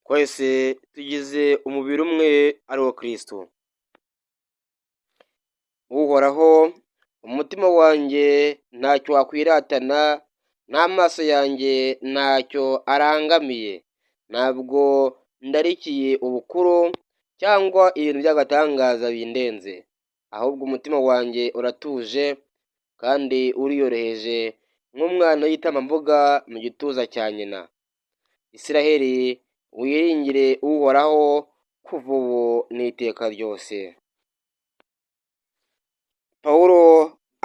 Twese tugize umubiri umwe ari wo Kristo. Uhoraho, umutima wanjye ntacyo wakwiratana, n'amaso yanjye ntacyo arangamiye. Ntabwo ndarikiye ubukuru cyangwa ibintu by'agatangaza bindenze, ahubwo umutima wanjye uratuje kandi uriyoroheje nk'umwana w'igitambambuga mu gituza cya nyina. Israheli, wiringire Uhoraho kuva ubu n'iteka ryose. Pawulo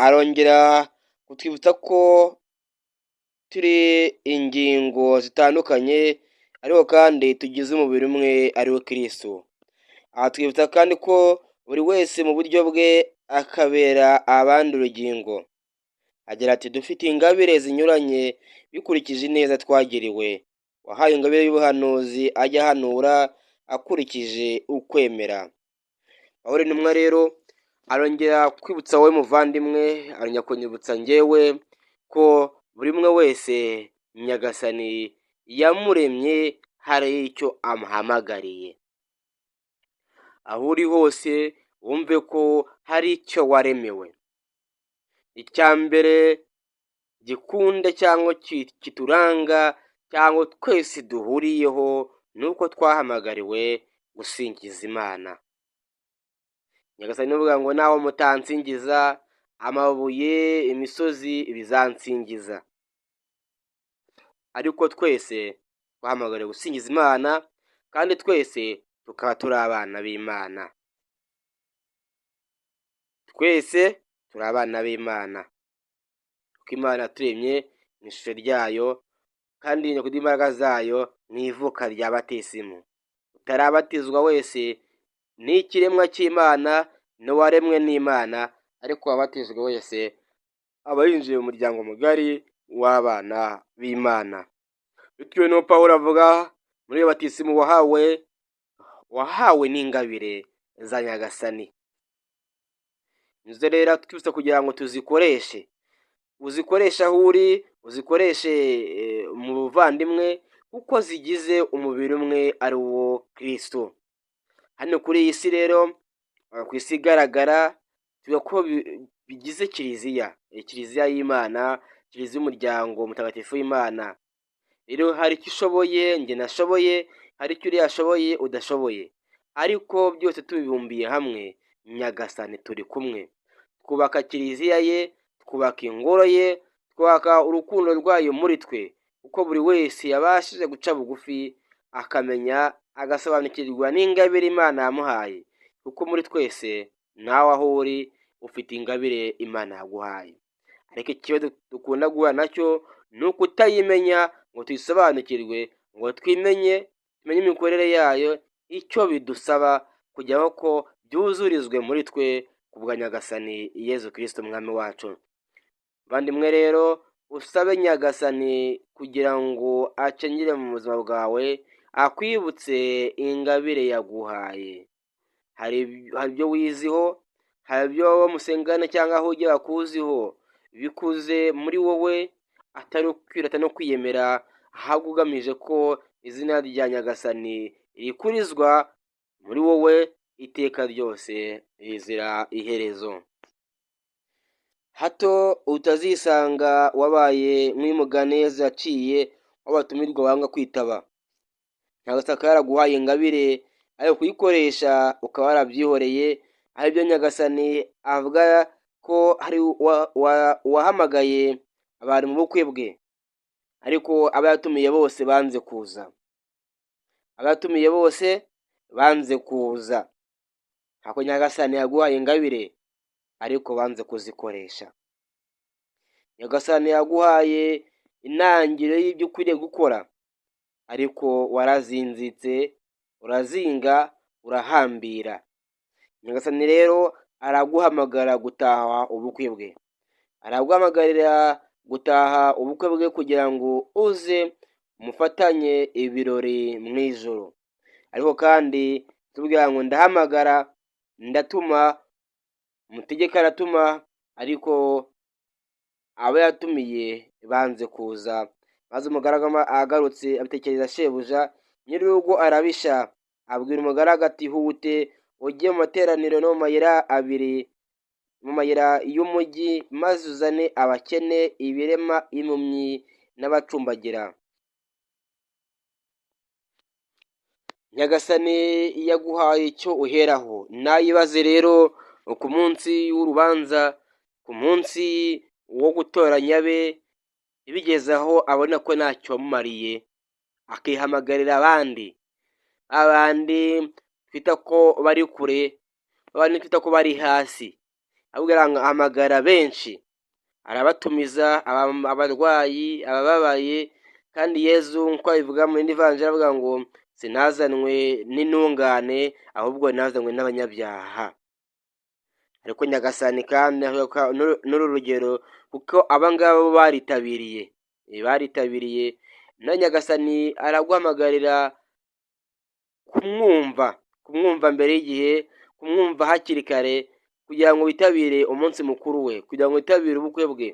arongera kutwibutsa ko turi ingingo zitandukanye ariko kandi tugize umubiri umwe ari wo Kristo. Atwibutsa kandi ko buri wese mu buryo bwe akabera abandi urugingo. Agira ati dufite ingabire zinyuranye bikurikije ineza twagiriwe. Uwahawe ingabire y'ubuhanuzi ajya ahanura akurikije ukwemera. Pawulo intumwa rero arongera kwibutsa wowe muvandimwe, arongera kunyibutsa njyewe ko buri umwe wese Nyagasani yamuremye hari icyo amuhamagariye. Aho uri hose wumve ko hari icyo waremewe. Icya mbere gikunda cyangwa kituranga cyangwa twese duhuriyeho ni uko twahamagariwe gusingiza Imana. Nyagasani avuga ngo naho mutansingiza amabuye, imisozi bizansingiza. Ariko twese twahamagariwe gusingiza Imana kandi twese tukaba turi abana b'Imana. Twese turi abana b'Imana kuko Imana yaturemye mu ishusho ryayo kandi imbaraga zayo mu ivuka rya batisimu. Utarabatizwa wese ni ikiremwa cy'Imana, ni uwaremwe n'Imana, ariko uwabatijwe wese aba yinjiye mu muryango mugari w'abana b'Imana. Bitewe n'uko Pawulo avuga muri iyo batisimu wahawe, wahawe n'ingabire za Nyagasani. Nizo rero twibutsa kugira ngo tuzikoreshe, uzikoreshe aho uri, uzikoreshe mu buvandimwe kuko zigize umubiri umwe ari wo Kristo. Hano kuri iyi si rero, ku isi igaragara, tuvuga ko bigize kiliziya, kiliziya y'Imana, kiliziya y'umuryango mutagatifu w'Imana. Rero hari icyo ushoboye njye nashoboye, hari icyo uriya ashoboye udashoboye, ariko byose tubibumbiye hamwe Nyagasani turi kumwe. Twubaka kiliziya ye, twubaka ingoro ye, twubaka urukundo rwayo muri twe, kuko buri wese yabashije guca bugufi akamenya agasobanukirwa n'ingabire Imana yamuhaye, kuko muri twese nawe aho uri ufite ingabire Imana yaguhaye. Ariko ikibazo dukunda guhura nacyo ni ukutayimenya ngo tuyisobanukirwe, ngo twimenye, tumenye imikorere yayo, icyo bidusaba kugira ngo ko byuzurizwe muri twe ku bwa Nyagasani Yezu Kristo umwami wacu. Bavandimwe rero usabe Nyagasani kugira ngo acengere mu buzima bwawe, akwibutse ingabire yaguhaye. Hari ibyo wiziho, hari ibyo musengana cyangwa aho ujya bakuziho, bikuze muri wowe atari ukwirata no kwiyemera, ahubwo ugamije ko izina rya Nyagasani rikurizwa muri wowe iteka ryose rizira iherezo. Hato utazisanga wabaye nk'umugani Yezu yaciye w'abatumirwa banga kwitaba. Nyagasani akaba yaraguhaye ingabire ariko kuyikoresha ukaba warabyihoreye, aribyo Nyagasani avuga ko hari uwahamagaye abantu mu bukwe bwe, ariko abo yatumiye bose banze kuza. Abo yatumiye bose banze kuza. Ako Nyagasani yaguhaye ingabire ariko banze kuzikoresha. Nyagasani yaguhaye intangiriro y'ibyo ukwiriye gukora, ariko warazinzitse, urazinga, urahambira. Nyagasani rero araguhamagara gutaha ubukwe bwe. Araguhamagarira gutaha ubukwe bwe kugira ngo uze mufatanye ibirori mu ijuru. Ariko kandi tubwira ngo ndahamagara, ndatuma, umutegeka aratuma, ariko abo yatumiye banze kuza. Maze umugaragu agarutse abitekereza shebuja, Nyir'urugo arabisha, abwira umugaragu ati: "Hute ujye mu materaniro no mu mayira abiri, mu mayira y'umujyi, maze uzane abakene, ibirema, impumyi n'abacumbagira." Nyagasani yaguhaye icyo uheraho. Nayibaze rero ku munsi w'urubanza, ku munsi wo gutoranya abe, bigeze aho abona ko ntacyo wamumariye, akihamagarira abandi, abandi twita ko bari kure, abandi twita ko bari hasi, ahubwo ahamagara benshi, arabatumiza, abarwayi, abababaye. Kandi Yezu nk'uko abivuga mu yindi vanjiri avuga ngo sinazanwe n'intungane, ahubwo nazanywe n'abanyabyaha. Ariko Nyagasani kandi n'uru rugero, kuko abangaba bo baritabiriye, baritabiriye, na Nyagasani araguhamagarira kumwumva, kumwumva mbere y'igihe, kumwumva hakiri kare, kugira ngo witabire umunsi mukuru we, kugira ngo witabire ubukwe bwe.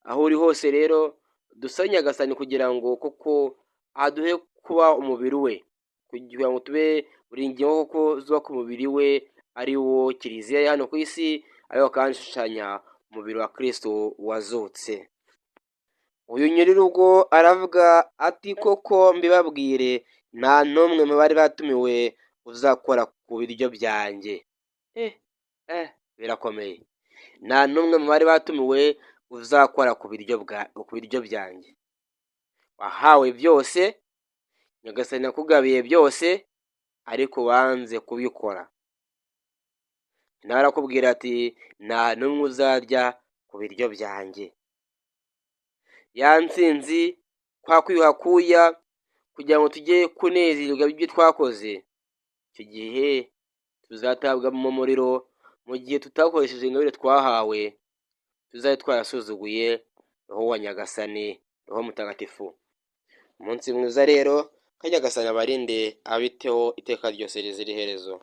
Aho uri hose rero dusabe Nyagasani kugira ngo koko aduhe kuba umubiri we, kugira ngo tube buri ngingo koko zubaka umubiri we, ari wo kiliziya ya hano ku isi, ariko kandi ishushanya umubiri wa Kristo wazutse. Uyu nyir'urugo aravuga ati: "Koko mbibabwire, nta n'umwe mu bari batumiwe uzakora ku biryo byanjye." Birakomeye. Nta n'umwe mu bari batumiwe uzakora ku biryo byanjye. Wahawe byose, Nyagasani yakugabiye byose, ariko wanze kubikora. Nawe arakubwira ati: "Nta n'umwe uzarya ku biryo byanjye." Ya ntsinzi, kwa kwiyuha kuya, kugira ngo tujye kunezerwa ibyo twakoze, icyo gihe tuzatabwa mu muriro mu gihe tutakoresheje ingabire twahawe, tuzabe twarasuzuguye Roho wa Nyagasani, Roho Mutagatifu. Umunsi mwiza rero, kandi Nyagasani abarinde, abiteho iteka ryose rizira iherezo.